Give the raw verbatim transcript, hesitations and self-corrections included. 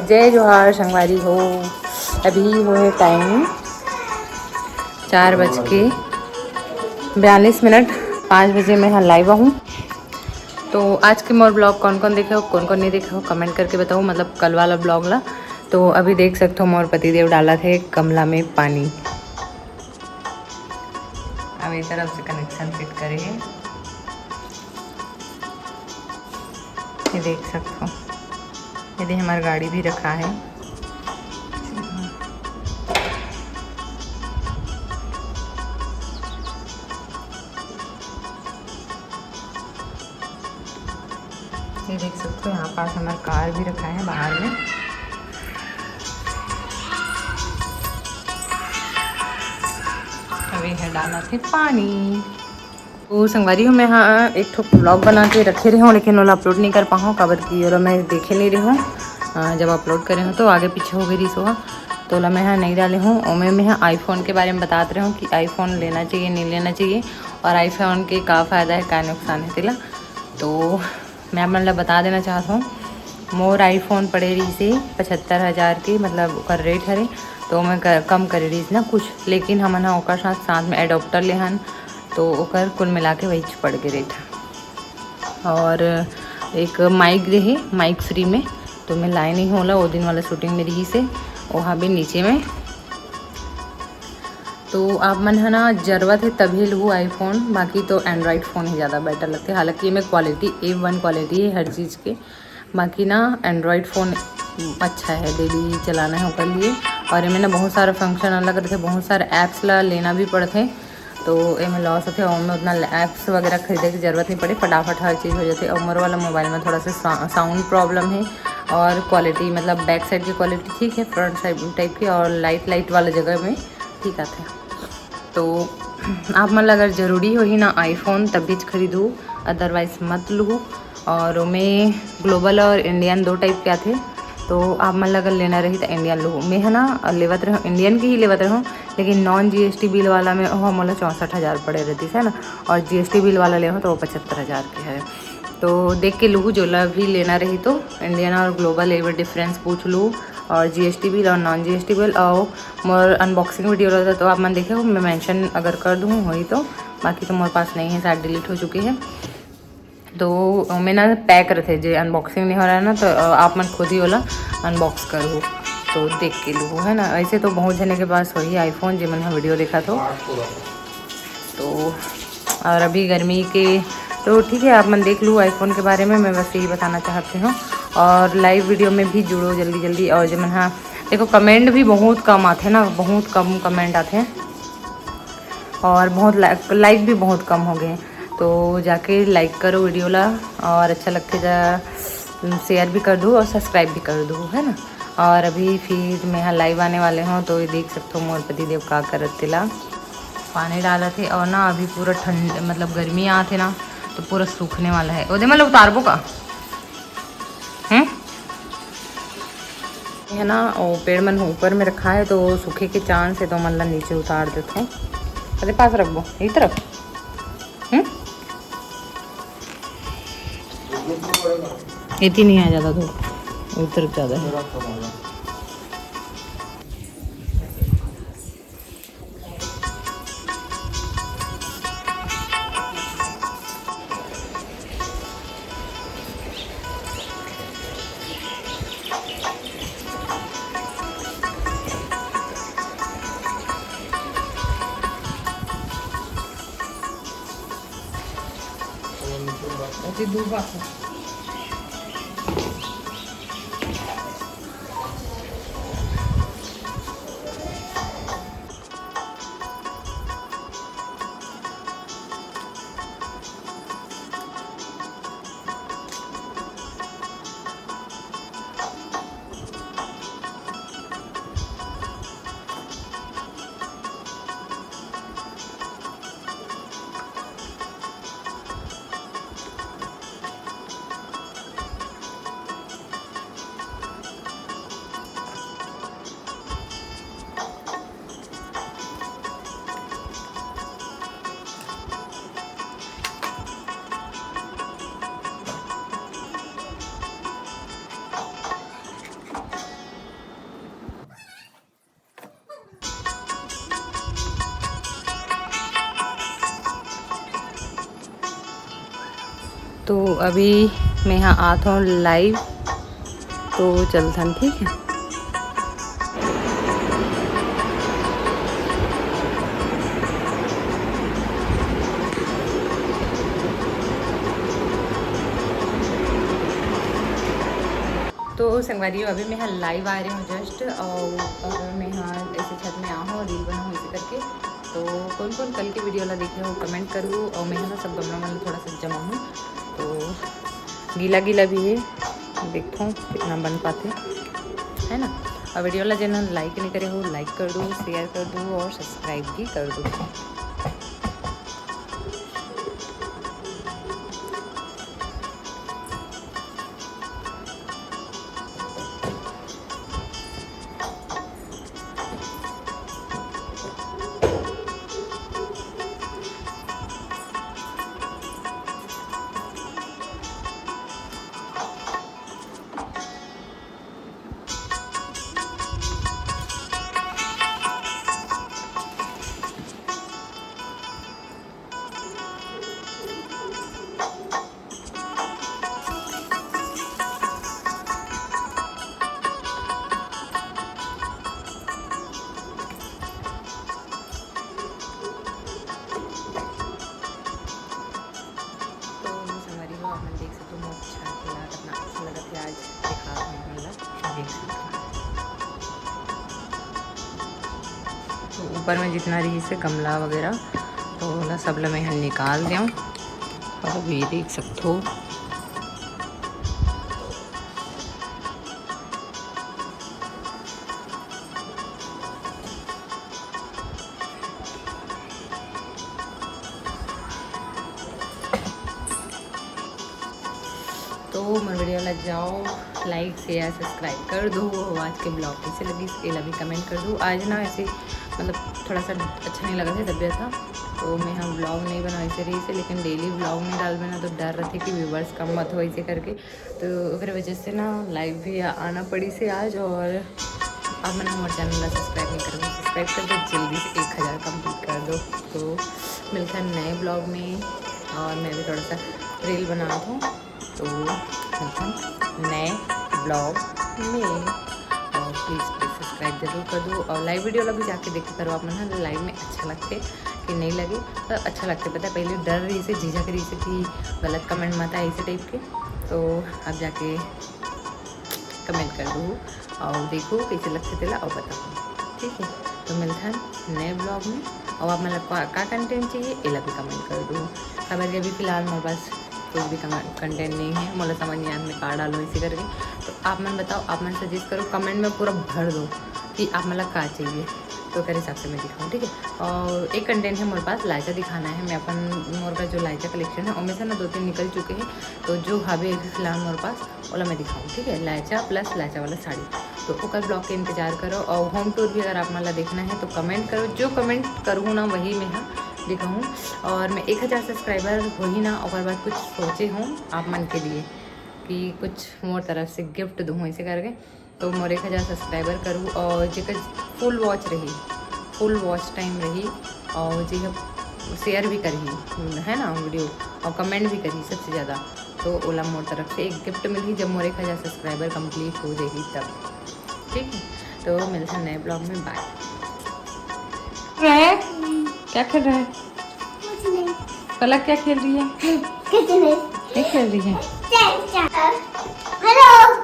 जय जोहार संगवारी हो, अभी होए टाइम चार बज के बयालीस मिनट, पाँच बजे मैं ह लाइव आहूँ। तो आज के मोर ब्लॉग कौन कौन देखे हो, कौन कौन नहीं देखे हो, कमेंट करके बताओ, मतलब कल वाला ब्लॉग ला। तो अभी देख सकते हो मोर पतिदेव डालथे गमला में पानी। अब ये तरफ से कनेक्शन फिट करे हे, ये देख सकते हो। ये दे हमार गाड़ी भी रखा है। ये देख सकते हो, यहाँ पास हमारा कार भी रखा है बाहर में। अभी है डालथे पानी। तो संगवारी हो, मैं हाँ एक ठो ब्लॉग बना के रखे रहे हूँ, लेकिन ओला अपलोड नहीं कर पाऊँ, काबर कि ओला मैं देखे नहीं रहे हूँ। अ, जब अपलोड करे हूँ तो आगे पीछे हो गई रही सो, तो ओला मैं हाँ नहीं डाले हूँ। ओमे मैं हाँ आईफोन के बारे में बतात रहे हूँ कि आईफोन लेना चाहिए, नहीं लेना चाहिए, और आईफोन के का फ़ायदा है, का नुकसान है तेला। तो मैं आप मन ला बता देना चाहत हूँ, मोर आईफोन पड़े रहिस हे पचहत्तर हज़ार के, मतलब ओकर रेट हरे, तो मैं क-, कम करे रहिस ना कुछ, लेकिन हमन ह ओकर साथ, साथ में एडोप्टर लेहन, तो ओकर कुल मिला के वही पड़ गे रेट ह। और एक माइक दे हे, माइक फ्री में, तो मैं लाए नहीं होला, वो दिन वाला शूटिंग में रहिस हे, ओहा भी नीचे में। तो आप मन ह ना जरूरत है तभी लू आईफोन, बाकी तो एंड्रॉयड फ़ोन ही ज़्यादा बेटर लगते। हालांकि एमे क्वालिटी ए वन क्वालिटी है हर चीज़ के, बाकी ना एंड्रॉयड फ़ोन अच्छा है, डेली चलाना है ओकर लिए। और एमे ना बहुत सारा फंक्शन अलग रहते, बहुत सारे ऐप्स ला लेना भी पड़ते, तो एमे लॉस होते। और में उतना ऐप्स वगैरह खरीदे की जरूरत नहीं पड़े, फटाफट हर चीज़ हो जाती है। और मोर वाला मोबाइल में थोड़ा सा सा-, साउंड प्रॉब्लम है, और क्वालिटी मतलब बैक साइड की क्वालिटी ठीक है, फ्रंट साइड टाइप की, और लाइट लाइट वाला जगह में ठीक आथे। तो आप मन ला अगर ज़रूरी होही ना आईफोन, तभी खरीदू, अदरवाइज मत लू। और ओमे ग्लोबल और इंडियन दो टाइप के आथे, तो आप मन ला अगर लेना रही तो इंडियन लू। मैं है ना लेवत रहूँ, इंडियन की ही लेवत रहूँ, लेकिन नॉन जीएसटी बिल वाला में ओह मोला चौंसठ हज़ार पड़े रहती है ना, और जीएसटी बिल वाला ले हो तो वो पचहत्तर हज़ार के है। तो देख के लू, जोला भी लेना रही तो इंडियन और ग्लोबल एक बार डिफरेंस पूछ लू, और जीएसटी बिल और नॉन जीएसटी बिल। और मोर अनबॉक्सिंग वीडियो रहता तो आप मन देखे हो, मैं मेंशन अगर कर दूँ होही तो, बाकी तो मोर पास नहीं है, शायद डिलीट हो चुकी है। तो मैं ना पैक रहते जे अनबॉक्सिंग नहीं हो रहा है ना, तो अ, आप मन खुद ही ओला अनबॉक्स करू, तो देख के लू, है ना। ऐसे तो बहुत जने के पास होही आईफोन, जे मन ह वीडियो देखा तो। तो और अभी गर्मी के, तो ठीक है, आप मन देख लू आईफोन के बारे में, मैं बस यही बताना चाहती हूँ। और लाइव वीडियो में भी जुड़ो जल्दी जल्दी। और जे मन हाँ, देखो कमेंट भी बहुत कम आते ना, बहुत कम कमेंट आते हैं, और बहुत लाइक, लाइक भी बहुत कम हो गए, तो जाके लाइक करो वीडियो ला, और अच्छा लगते जा शेयर भी कर दो और सब्सक्राइब भी कर दो, है ना। और अभी फिर मैं यहाँ लाइव आने वाले हूँ, तो ये देख सकते हो मोर पति देव का करत तेला पानी डालत हे। और ना अभी पूरा ठंड, मतलब गर्मी आत हे ना, तो पूरा सूखने वाला है। ओदे मतलब उतारबो का? हम्म, है ना, वो पेड़ मन ऊपर में रखा है, तो सूखे के चांस है, तो मन ला नीचे उतार देते हैं। अरे पास रखबो, यही तरफ। हम्म, इतनी नहीं आ जाता धूप, उस तरफ ज़्यादा है। तो अभी मैं यहाँ आत हूँ live, तो चलथन, ठीक है। तो संगवारी हो, अभी मैं यहाँ live आ रही हूँ just, और, और मैं यहाँ ऐसे छत में आ हूँ reel बनाऊँ ऐसे करके। तो कौन कौन कल के video ला देखे हो comment करू, और मैं यहाँ सब गमला मन ला थोड़ा सा जमाऊँ। तो गीला गीला भी है, देखो कितना बन पाते, है ना। और video ला जेन like नहीं करे हो, like कर दो, share कर दो और subscribe भी कर दो। तो संगवारी हो, आप मन देख सकते हो मोर छत ला कितना अच्छा लगत है आज। देखा आप मन ला, देख सकते हो। तो ऊपर में जितना रही से गमला वगैरह, तो ओला सब ला मैं ह निकाल देव। और अभी देख सकते हो, तो मोर video ला जाओ, like share subscribe कर दो। आज के vlog कैसे लगिस, एला भी comment कर दो। आज ना ऐसे मतलब थोड़ा सा अच्छा नहीं लगा था, तबीयत था, तो मैं ह vlog नहीं बनाए से रही से, लेकिन daily vlog नहीं डालबे ना तो डर रहते कि viewers कम मत हो ऐसे करके, तो ओकरे वजह से ना live भी आ-, आना पड़ी से आज। और आप मन मोर channel ला subscribe नहीं करो, subscribe कर दो, जल्दी से एक हज़ार complete कर दो। तो मिलते हैं नए vlog में, और मैं भी थोड़ा सा reel बनात हूँ, तो मिलते हैं नए vlog में। और please, please subscribe जरूर कर दो, और live video ला भी जाके देखे करो आप मन ह, live में अच्छा लगते कि नहीं लगे, तो अच्छा लगते, पता है, पहले डर रही से, झिझक रही से कि गलत comment मत आए, ऐसे type के, तो अब जाके comment कर दो और देखो कैसे लगते तेला और बताओ, ठीक है। तो मिलते हैं नए vlog में, और आप मतलब का, का content चाहिए, एला भी comment कर दो। खबर के अभी फिलहाल मोर पास कुछ भी कम-, content नहीं है, मोला समझ नहीं आया मैं का डालूँ इसी करके। तो आप मन बताओ, आप मन suggest करो, comment में पूरा भर दो कि आप मतलब का चाहिए, तो ओकर हिसाब से मैं दिखाऊँ, ठीक है। और एक content है मोर पास, लायचा दिखाना है। मैं अपन, मोर का जो लायचा collection है, ओमे से ना दो तीन निकल चुके हैं, तो जो हवे अभी फिलहाल मोर पास, ओला मैं दिखाऊँ, ठीक है। लायचा plus लायचा वाला साड़ी, तो ओकर vlog के इंतजार करो। और home tour भी अगर आप मन ला देखना है तो comment करो, जो comment करूँ ना वही मैं ह दिखाऊँ। और मैं एक हज़ार subscriber होही ना, ओकर बाद कुछ सोचे हूँ आप मन के लिए कि कुछ मोर तरफ से gift दूँ ऐसे करके। तो मोर एक हज़ार subscriber करूँ और जेकर full watch रही, full watch time रही, और जे ह share भी करही, है ना, video, और comment भी करही सबसे ज़्यादा, तो ओला मोर तरफ से एक gift मिलही जब मोर एक हज़ार subscriber complete हो जाही तब, ठीक है। तो मिलते हैं नए vlog में, bye। रहा है? क्या खेल रहा है? कुछ नहीं। पलक क्या खेल रही है? कुछ नहीं। नहीं खेल रही है। चल, चल। Hello।